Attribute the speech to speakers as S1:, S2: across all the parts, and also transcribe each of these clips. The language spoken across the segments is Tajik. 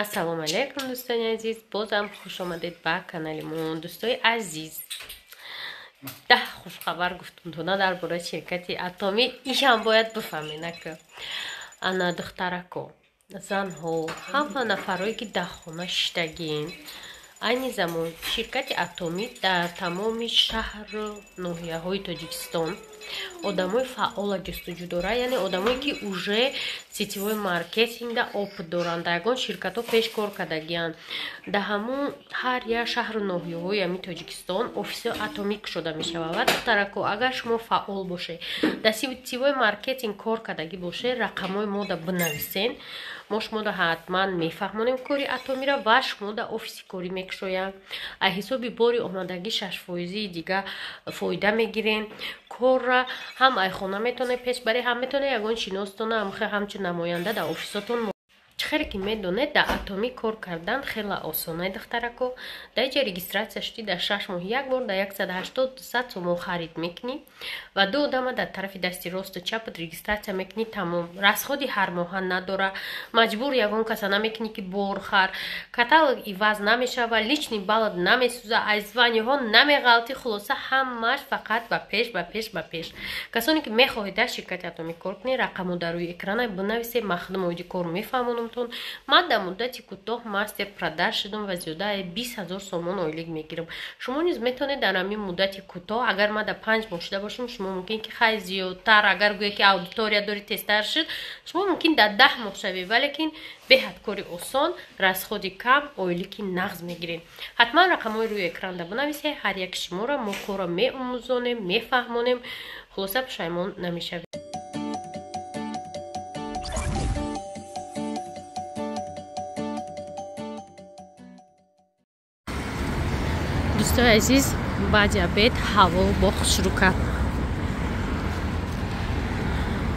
S1: Ассалому алайкум, дӯстони азиз, бозам хуш омадед ба канали мо. Дӯстои азиз, даҳ хушхабар гуфтумтона дар бораи ширкати Атомӣ. Ишам бояд бифаҳменака. Ана духтарако, занҳо, ҳама нафарое ки дар хона шиштагин, айни замон ширкати Атомӣ дар тамоми шаҳру ноҳияҳои Тоҷикистон одамои фаъола ҷустуҷӯ дорад, яъне одамое ки уже сетевой маркетингда опыт доранд, дар ягон ширкатҳо пеш кор кардагианд. Дар ҳамун ҳар як шаҳру ноҳияҳои ҳамин Тоҷикистон офиси Атомӣ кушода мешавад. Ва духтарако, агар шумо фаъол бошед, дар сетевой маркетинг кор кардагӣ бошед, рақамҳои мода бинависен, мо шумода ҳатман мефаҳмонем кори Атомиро ва шумода офиси корӣ мекушоям. Аз ҳисоби бори омадагӣ 6 фоизии дига фоида мегирем. Корра ҳам айхона метавонед пеш баред, ҳам метавонед ягон шиностона ҳамчун намоянда дар офисотон. Чӣ хеле ки медонед, дар Атомӣ кор кардан хеле осонай, духтарако. Дар иҷа регистрация шудӣ, дар 6 моҳ як бор дар 180-200 сомон харид мекунӣ ва ду одама дар тарафи дасти росту чапат регистрация мекунӣ, тамом. Расходи ҳармоҳа надора, маҷбур ягон каса намекунӣ ки бор хар, каталог иваз намешава, личный баллат намесӯза, аз званиҳо намеғалти. Хулоса, ҳамааш фақат ба пеш, ба пеш, ба пеш. Касоне ки мехоҳед дар ширкати Атомӣ кор кунед, рақамо дар рӯи экрана бинависед, ман оиди кор мефаҳмонамтон. Ман дар муддати кӯтоҳ мастер продаж шудам ва зиёдаи 20 000 сомон ойлик мегирам. Шумо низ метавонед дар ҳамин муддати кӯтоҳ. Агар ман дар 5 моҳ шуда бошам, шумо мумкин ки хай зиёдтар, агар гӯе ки аудитория дори, тезтар шуд, шумо мумкин дар 10 моҳ шавед. Валекин беҳад кори осон, расходи кам, ойлики нағз мегирем. Ҳатман рақамҳои рӯи экранда бинависед, ҳар яки шуморо мо корро меомӯзонем, мефаҳмонем. Хулоса, пушаймон намешавед. Дӯстои азиз, баъди обед ҳаво бо хушрӯ кард.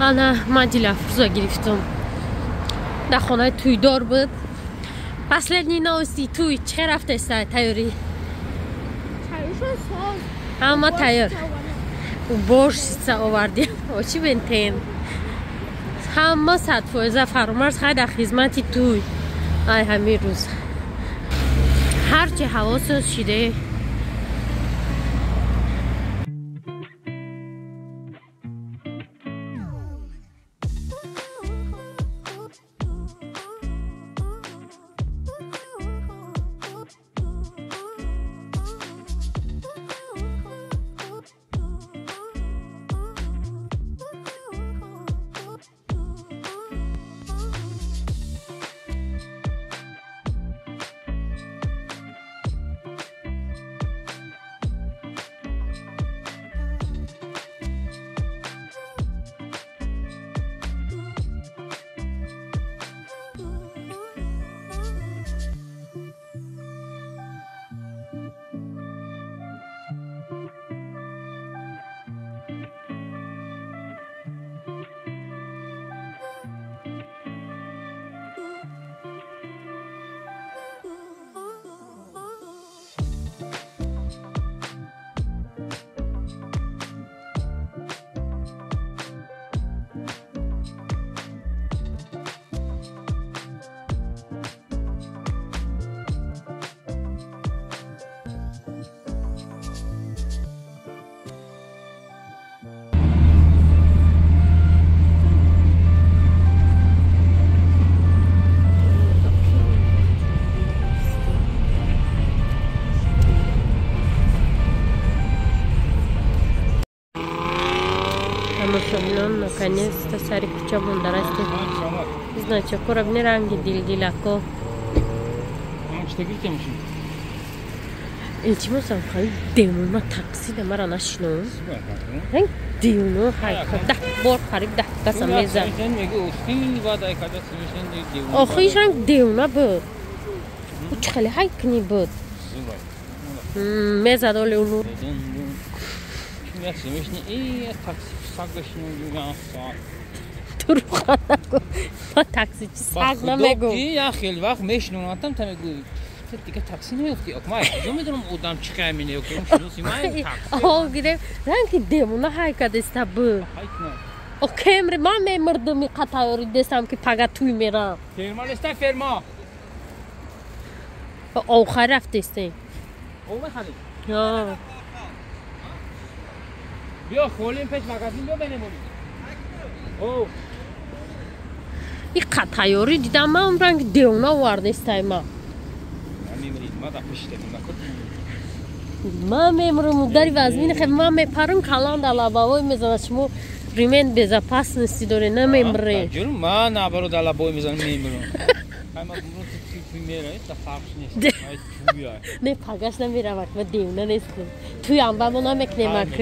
S1: Ана ман Дилафрӯза гирифтам, дар хонаи тӯйдор буд. Последний новости тӯй чӣ рафтеста? Тайёрӣ ҳама тайёр, уборщица овардем, очи бентен ҳама 100%. Фаромарз хай дар хизмати тӯй. Ай ҳамин рӯз ҳарчи ҳаво соз шиде. Тамошобинон, наконец-то сари кӯча монда растем. Значокора бини, ранги дилдилако. Илтимосам, хали девона таксида мара нашином. Ранг девона 10 бор қариб 10 каса мезад. Охириш ранг девона буд. Ӯ чӣ хеле ҳай кунӣ буд, мезад оли уну.
S2: Як смешни и такси сагашну.
S1: Туруха нагу, ма таксичи саг намегум.
S2: Я хел вақт мешнонатам, та мегӯй, дига такси намеёфти. Ма куҷо медонам одам чӣ хел менеё, ки шиноси ма такси.
S1: О, гирем, ранги девона ҳай кадеста буд. О, кемри ман мемурдум, иқа тайёрӣ дестам ки пага туй мерам.
S2: Ферма неста, ферма.
S1: Охар рафтестем.
S2: Об мехарӣ? Биё холим пеш магазин биё бенемонӣ. О.
S1: И тайёрӣ дидам ман ранг девона овардестай ма. Ман мемурам дари вазмин хе ман мепарам калан да лабавой мезанад шумо ремень безопасности доре намемре.
S2: Ҷурм ман наоборот да лабавой мезанам мемурам.
S1: Не пагаш намеравад ма девона нестам. Туй амбамо намекунем ак.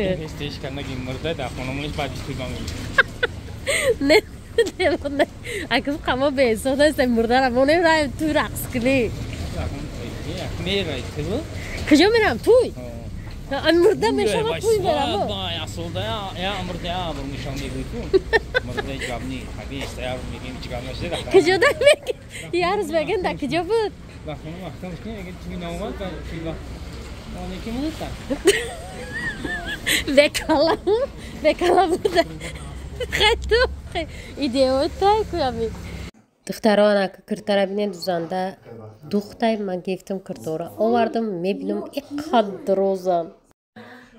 S1: Не девона. Ак қамо беэҳсос нестем мурдара монем раем туй рақс кунӣ. Куҷо мерам туй? Мурда мешавад туй мерам. Куҷо да меги? Я рӯз мегӯям да куҷо буд? Бекала бекала буда. Хай ту идеотай куями. Духтаро ана киртара бинед дузанда духтай ман гирифтам киртора овардам мебинам иқадр розам.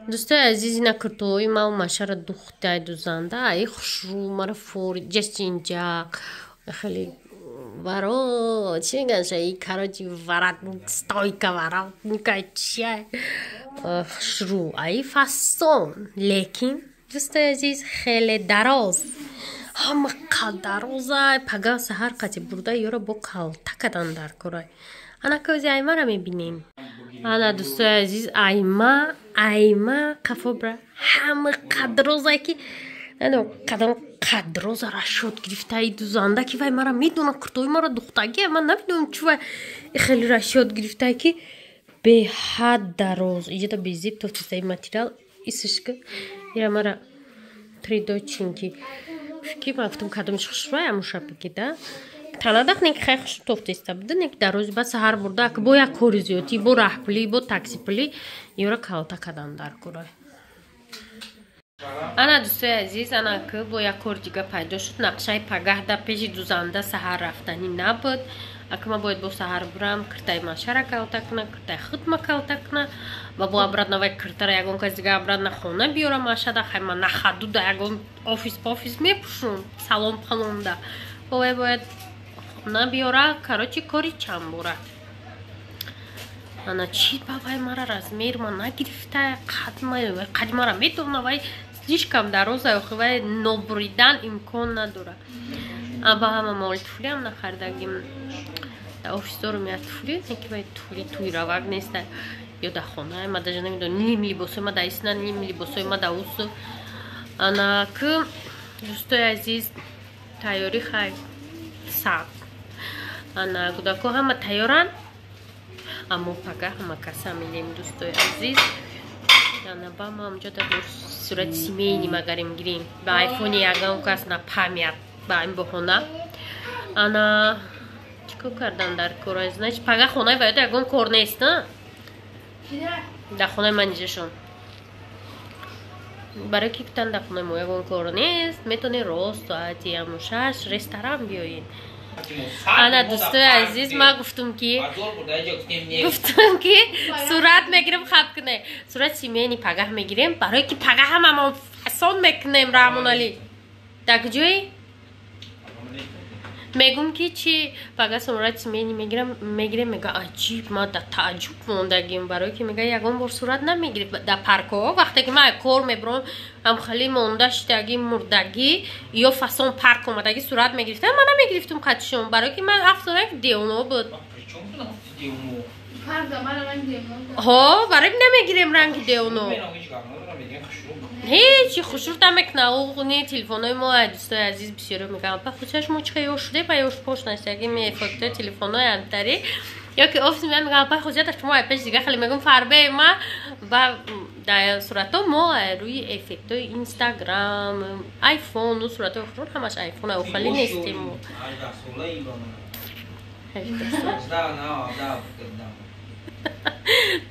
S1: Дӯстои азиз ина киртои ман машара духтай дузанда ай хушрӯ мара фори ҷасинҷақ хеле варо чи мегӯянд шаи короче воротник стойка воротника чия хушрӯ ай фасон лекин дӯстои азиз хеле дароз ҳама қадарозай пага саҳар қати бурда ёро бо калта кадан дар корай. Ана кози аймара мебинем. Ана дӯстои азиз айма айма қафо бра ҳама қадрозай ки қадам қадроза рашод гирифтаи дузанда ки вай мара медонам куртои мара духтагия ман намедонам чӣ вай хеле рашод гирифтае ки беҳад дароз иҷода безеб тофтистаи материал исишка ира мара тридочинки ки ман гуфтам кадомиш хушрӯй амуша бигида танадах не хай хуш тофтеста буда не дарози баъд саҳар бурда ак бо як кори зиёдӣ бо раҳпулӣ бо таксипулӣ ёра калта кадан дар корай. Ана дӯстои азиз ана ки бо як кори дига пайдо шуд нақшаи пагаҳда пеши дузанда саҳар рафтанӣ набуд. Ака ман бояд бо саҳар бурам киртаи машара калта куна киртаи худма калта куна ва бо обратно вай киртара ягон кас дига обратно хона биёрам машада хай ман нахаду да ягон офис пофис мепӯшум салон палонда бо вай бояд хона биёра короче кори чанд бора. Ана чи ба вай мара размер ма нагирифта қад мара медона вай слишком дароза охи вай нобуридан имкон надорад. Ба ҳама моли туфлиам нахардагим. Да офис дорум як туфли, неки вай туфли туй равак неста. Ё да хона, ма даже намедонам ним либосои ма да исна, ним либосои ма да усу. Ана ки дӯстои азиз тайёрӣ хай саб. Ана кӯдако ҳама тайёранд. Аммо пага ҳама каса мелем дӯстои азиз. Ана ба ма ҳамҷо да сурати семейный магарим гирем. Ба айфони ягон кас на памят ба ин баҳона. Ана чӣ кор кардан дар кор? Значит пага хонаи ваёда ягон кор нест, на? Дар хонаи ман ниҷашон. Барои ки гуфтан дар хонаи мо ягон кор нест, метавонед рост соати 6 ресторан биёед. Ана дӯстои азиз ман гуфтум ки сурат мегирем хаб кунем. Сурат семейный пагаҳ мегирем, барое ки пагаҳ ҳамамон фасон мекунем Раҳмоналӣ. Дар куҷои? Мегум ки чи пага сурат семейный мегирем мега аҷиб ман дар тааҷҷуб мондагим барое ки мега ягон бор сурат намегирифт дар паркҳо вақте ки ман кор мебурам ҳам хеле монда шидагӣ мурдагӣ ё фасон парк омадагӣ сурат мегирифтам ман намегирифтум қатишон барое ки ман афтода як девоно буд. Ҳо барои намегирем ранги девоно. Ҳечи хушруд намекуна не телефонҳои мо дӯстои азиз бисёре мегӯянд па хусусан шумо чӣ ёш шуде па ёш пош настаги мефоктои телефонҳои антари ё ки офис меянд мегӯянд па хусусията шумо ай пеш дига хеле мегӯм фарбе ма ба дар суратҳо мо рӯи эффектҳои инстаграм айфону суратҳои хушруд ҳамаш айфон охали нестем мо.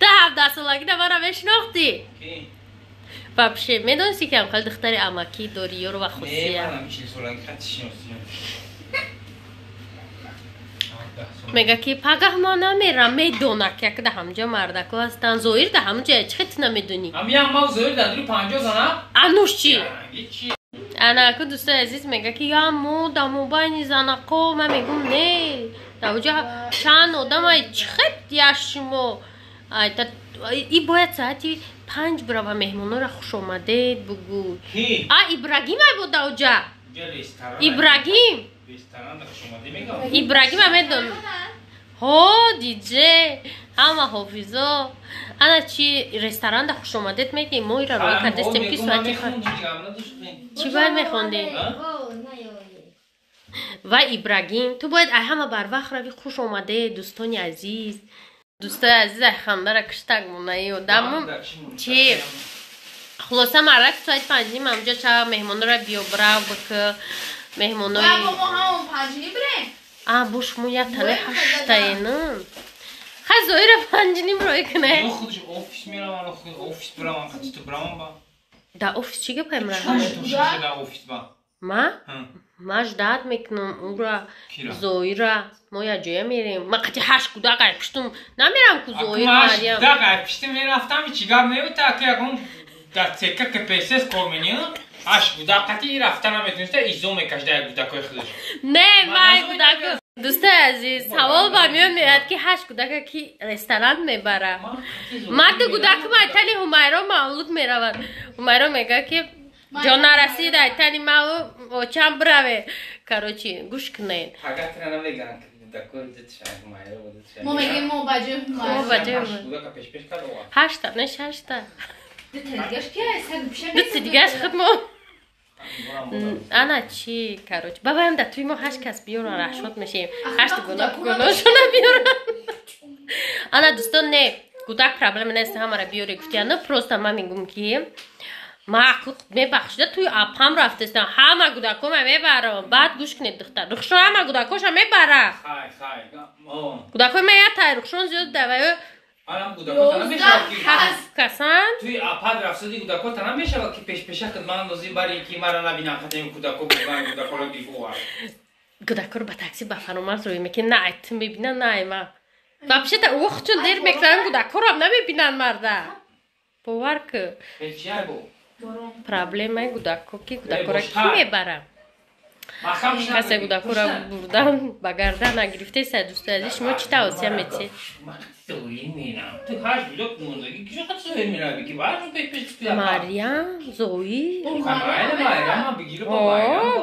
S1: Та 17 солагӣ да мара мешинохтӣ? Вообще медонисти ки ҳам хеле духтари амакӣ дорӣ ёро ва хусия? Мега ки пагаҳ ма намерам, медона ки як да ҳамҷа мардако ҳастанд. Зоир да ҳамҷа чӣ хел ту намедонӣ?
S2: Ҳамиям ма Зоир да дури 50 зана.
S1: Ануш чӣ? Анаку дӯстои азиз мега ки я мо да мобайни занако. Ма мегум не. Даоҷа чанд одамай чӣ хел я шумо и бояд соати 5 бирава меҳмонора хушомадед бугӯ. А Ибрагим ай буд даоҷа. Ибрагим. Ибрагим медон. Ҳо диҷе ҳама ҳофизо. Ана чи ресторанда хушомадед мегӣ, мо ира рӯй кардастем ки соати чӣ бояд мехондӣ? Ва Ибрагим, ту бояд ай ҳама барвақт рави хуш омадед дӯстони азиз. Дӯстои азиз ай хандара киштак монаи одаму чи хулоса мардак соати 5:30 ҳамҷа ча меҳмонора биёбрав бик меҳмонои а бо шумо як тане ҳаштаен. Хай Зоира 5:30 рой куне. Да офис чӣ гап аймра? Ма? Ма ждать мекунам ура Зоира. Мо як ҷоя мерем. Ма қати 8 кӯдак ай пуштум намерам ку Зоир Марьям.
S2: Кӯдак ай пуштум мерафтам чӣ гап меута ки ягон дар ЦК КПСС кор менӣ? 8 кӯдак қати рафта наметониста изо мекашда як кӯдакои худаш.
S1: Не, май кӯдако. Дӯстои азиз, савол ба миён меояд ки 8 кӯдака ки ресторан мебара. Марди кӯдакум айтани Ҳумайро мавлуд меравад. Ҳумайро мегӯяд ки ҷо нарасид айтани ма очам бираве. Короче, гӯш кунед.
S3: Мо мегӯем мо ба ҷои
S1: Мо ба ҷои 8 не 6. Дута дигаш худ мо. Ана чи, короче, бабаям да туи мо 8 кас биёран рашод мешем. 8 гуноҳшона биёран. Ана дӯстон не, кӯдак проблема нест, ҳамара биёре гуфтиян. Просто ма мегӯм ки ма мебахшида туи апам рафтастам, ҳама кӯдакома мебарам. Баъд гӯш кунед духтар. Рухшон ҳама кӯдакоша мебара. Кӯдакои ма як тай Рухшон зиёд даваю. Ҳафт касан.
S2: Туи апад рафтади кӯдакота намешавад ки пешпеша кад ман лозим бари ки мара набинам хатеми кӯдако бурдан кӯдакоро гирифт.
S1: Кӯдакоро ба такси ба Фаромарз рӯй мекунӣ, на ай ту мебинан, на ай ма. Вообще-то ӯ чун дер мекунанд кӯдакорам намебинанд марда. Бовар ку. Проблемаи кӯдако ки кӯдакора кӣ мебара? Касе кӯдакора бурдан ба гардан нагирифтеса дӯстои азиз, шумо чӣ тавсия метиҳед? Марьям, Зоир.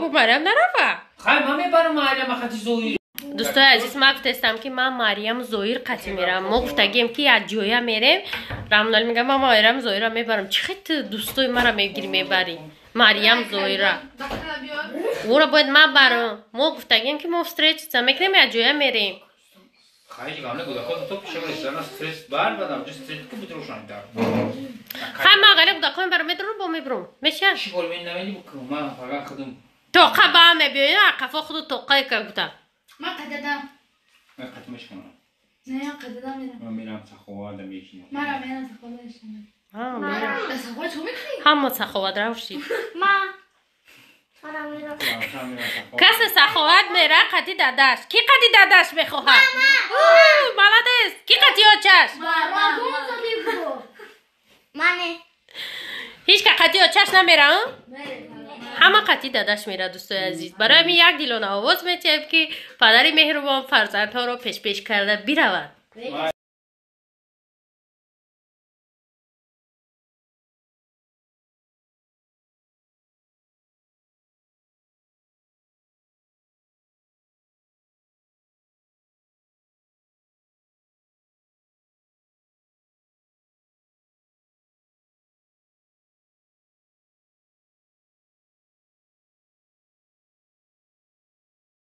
S1: Бо Марьям нарава. Дӯстои азиз, ман гуфтаистам ки ман Марьям Зоир қатӣ мерам. Мо гуфтагием ки як ҷоя мерем. Рамнал мегӯяд ман Марьям Зоира мебарам. Чӣ хел ту дӯстои мара мегирӣ мебарӣ? Марьям Зоира. Ӯро бояд ман барам. Мо гуфтагием ки мо встретиться мекунем, як ҷоя мерем. Хай ман ғайри кӯдакҳои барам медорам, бо мебурам. Меша? Тоқа ба мебиёем, қафо худу тоқае ка гуфта.
S3: Ман қададам.
S2: Ман қатмаш кунам.
S3: Не, ман қададам мерам.
S2: Ман мерам саховат мешинам.
S3: Мара мерам саховат мешинам.
S1: Ҳа, мерам.
S3: Саховат чӣ мекунӣ?
S1: Ҳама саховат равшид.
S4: Ма. Мара мерам.
S1: Касе саховат мера қати дадаш. Ки қати дадаш мехоҳад? Молодец. Ки қати очаш?
S4: Мане.
S1: Ҳеҷ ка қати очаш намера? Ҳама қати дадаш мера дӯстои азиз. Барои ҳамин як дилона овоз метиҳем ки падари меҳрубон фарзандҳоро пешпеш карда биравад.